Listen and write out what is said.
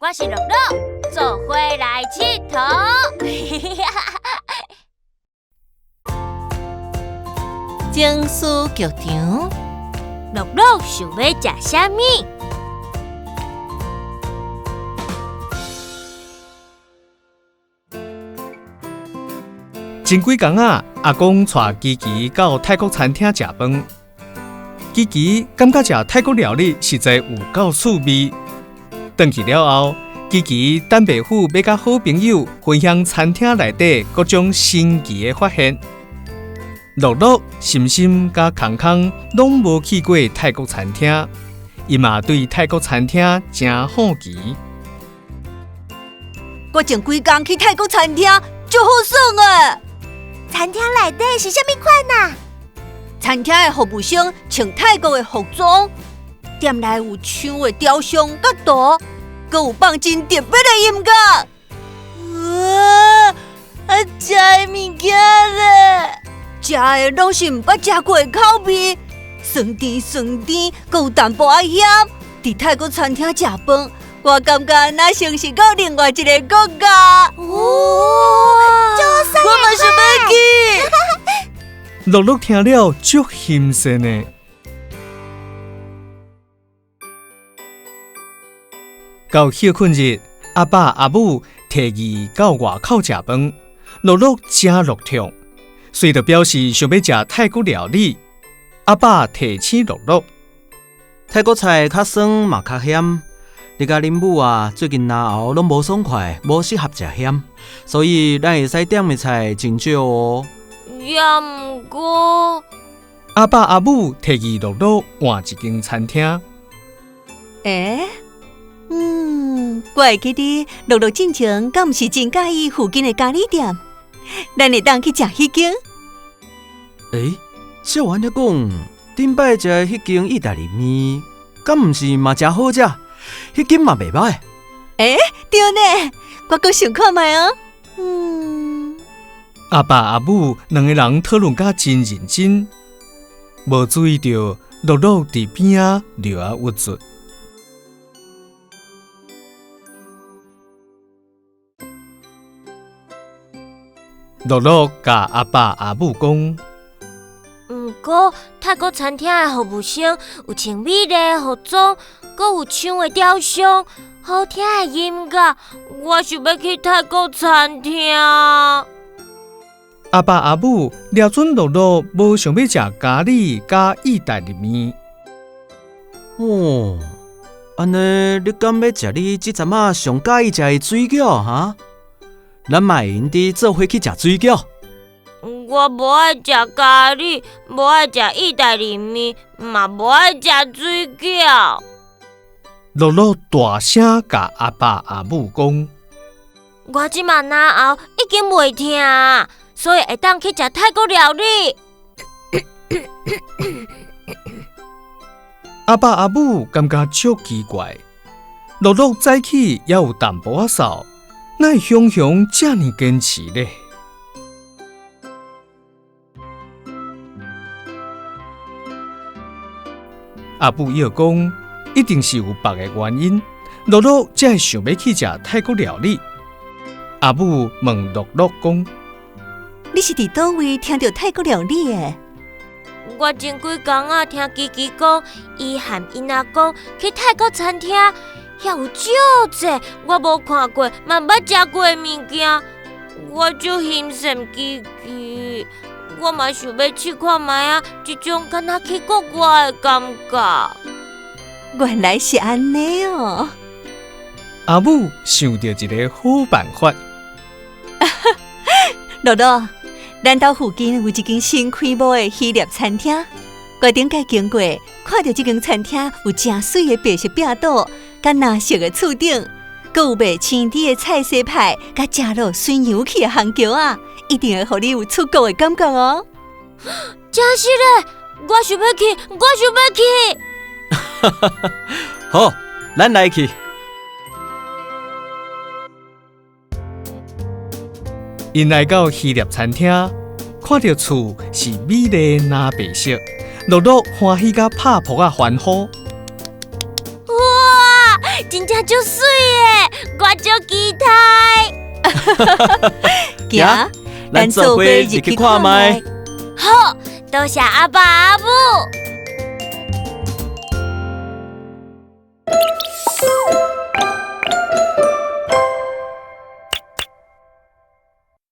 我是樂樂，做伙來𨑨迌。情思劇場，樂樂想欲食啥物？前幾工仔，阿公帶琪琪到泰國餐廳食飯。琪琪感覺食泰國料理實在有夠趣味。轉去了後，琪琪等袂赴欲佮好朋友分享餐廳內底各種神奇的發現。樂樂、心心佮康康攏無去過泰國餐廳，𪜶嘛對泰國餐廳誠好奇。我前幾工去泰國餐廳，足好耍的。餐廳內底是啥物款啊？餐廳的服務生穿泰國的服裝，店內有象的雕像佮圖，閣有放真特別的音樂。哇！啊，食的物件咧，食的攏是毋捌食過的口味，酸甜酸甜，閣有淡薄仔鹹。佇泰國餐廳食飯，我感覺若像是到另外一个國家。哦，我嘛想欲去。樂樂聽了足欣羨的。到歇睏日，阿爸阿母提議到外口食飯，樂樂誠落拓，隨就表示想欲食泰國料理。阿爸提醒樂樂，泰國菜較酸嘛較鹹，你佮恁母啊最近嚨喉攏無爽快，無適合食鹹，所以咱會使點的菜真少哦。也毋過，阿爸阿母提議樂樂換一間餐廳。欸，我會記得樂樂進前敢毋是真佮意附近的咖喱店，咱會當去食彼間。欸，照按呢講，頂擺食的彼間義大利麵，敢毋是嘛誠好食？彼間嘛袂䆀。欸，對呢，我閣想看覓哦。阿爸阿母兩个人討論甲真認真，無注意著樂樂佇邊仔尿仔鬱卒。樂樂共阿爸阿母講，毋過泰國餐廳的服務生有穿美麗的服裝，閣有象的雕像，好聽的音樂，我想欲去泰國餐廳。阿爸阿母掠準樂樂無想欲食咖喱佮義大利麵。哦，按呢你敢欲食你這陣仔上佮意食的水餃哈？咱嘛會用得做伙去食水餃。我無愛食咖喱，無愛食義大利麵，嘛無愛食水餃。樂樂大聲共阿爸阿母講：我這馬嚨喉已經袂疼，所以會當去食泰國料理。阿爸阿母感覺足奇怪，樂樂早起猶有淡薄仔嗽，哪會雄雄遮爾堅持咧？阿母伊就講，一定是有別个原因，樂樂才會想欲去食泰國料理。阿母問樂樂講：你是佇佗位聽著泰國料理的？我前幾工仔聽琪琪講，伊和𪜶阿公去泰國餐廳，遐有足濟我無看過、嘛毋捌食過的物件，我足欣羨琪琪，我嘛想欲試看覓仔，這種敢若去國外的感覺。原來是按呢哦。阿母想著一个好辦法。樂樂，咱兜附近有一間新開幕的希臘餐廳，我頂擺經過，看著這間餐廳有誠媠的白色壁桌，佮藍色的厝頂，閣有賣青甜的菜色派，佮食落媠油氣的烘橋仔，一定會予你有出國的感覺哦。真實的，我想欲去，我想欲去。好，咱來去。𪜶來到希臘餐廳，看著厝是美麗藍白色，樂樂歡喜甲拍噗仔歡呼。哇，真正足媠的，我足期待。行，咱做伙入去看覓。好，多謝阿爸阿母。